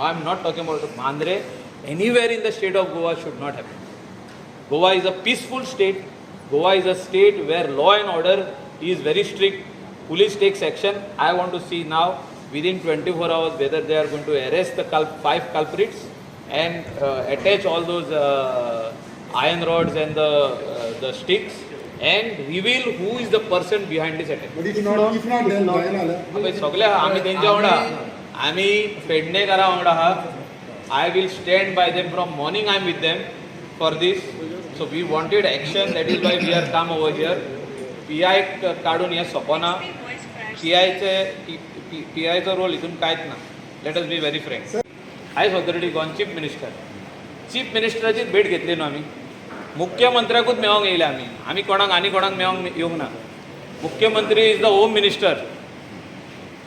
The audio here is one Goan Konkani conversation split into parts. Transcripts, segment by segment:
I am not talking about Mandrem, anywhere in the state of Goa should not happen. Goa is a peaceful state. Goa is a state where law and order is very strict. Police takes action. I want to see now within 24 hours whether they are going to arrest the five culprits and attach all those iron rods and the sticks and reveal who is the person behind this attack. But if not, then जायना जाल्यार? पळय, सगळे आमी तेंच्या वांगडा, आमी पेडणेकारा वांगडा आहा. I will stand by them. From morning I am with them for this. So we wanted action, that is why we are come over here. PI काडून हें सोंपना. पीआयचे पीआयचो रोल हितून कांयच ना. Let us be very frank. I already gone chief minister, chief मिनिस्टराचीच भेट घेतली न्हू आमी. मुख्यमंत्र्याकूच मेळोंक येयले आमी. आमी कोणाक आनी कोणाक मेळोंक येवंक ना. मुख्यमंत्री is the home minister.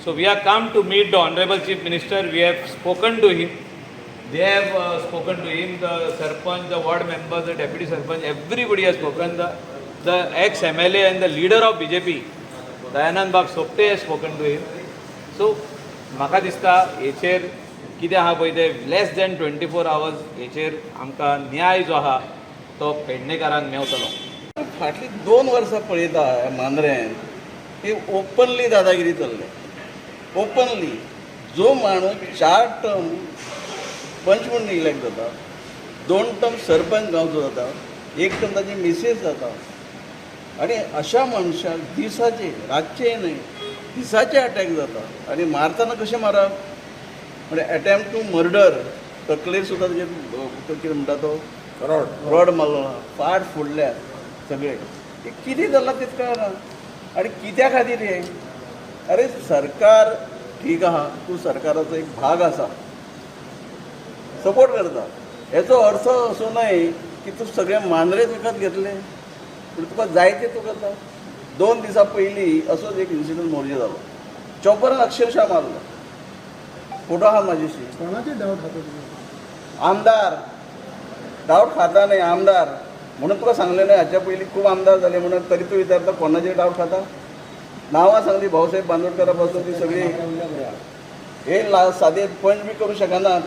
So we are come to meet the honorable chief minister. We have spoken to him. They have spoken to him. The sarpanch, the ward members, the deputy sarpanch, everybody has spoken. The ex MLA and the leader of BJP, Dayanand Bab Sopte, has spoken to him. So म्हाका दिसता हेचेर कितें आहा पळय तें less than 24 hours हेचेर आमकां न्याय जो आहा तो पेडणेकारांक मेवतलो. फाटली 2 वर्सां पळयता, ह्या मांद्रेन ही ओपनली दादागिरी चल्ल्या. ओपनली जो माणूस चार टर्म पंच म्हणून इलेक्ट जाता, दोन टर्म सरपंच गांवचो जाता, एक टर्म ताची मिसेस जाता आनी अशा मनशाक दिसाचे, रातचे न्हय, दिसाचे अटॅक जाता आनी मारतना कशें मारप? म्हणजे एटेम्प्ट टू मर्डर. तकलेर सुद्दां ताजेर कितें म्हणटा तो रॉड. रॉड मारलो ना, फाट फोडल्या सगळे. ते कितें जालां तेच कळना आनी कित्या खातीर हें. अरे, सरकार ठीक आहा, तूं सरकाराचो एक भाग आसा, सपोर्ट करता, हेचो अर्थ असो न्हय की तूं सगळे मांद्रेच विकत घेतले पूण तुका जाय ते तूं करता. 2 दिसां पयलीं असोच एक इन्सिडंट मोरजे जालो. चॉपरान अक्षरशः मारलो. फोटो आहा म्हाजेशी. कोणाचे डावट खाता तुमी? आमदार डावट खाता न्ही, आमदार म्हणून तुका सांगलें न्हय. हाच्या पयलीं खूब आमदार जाले म्हणून तरी तूं विचारता कोणाचेर डावट खाता. नांवां सांगली, भाऊसाहेब बांदोडकरा पासून ती सगळी. हे सादे पंच बी करूं शकना.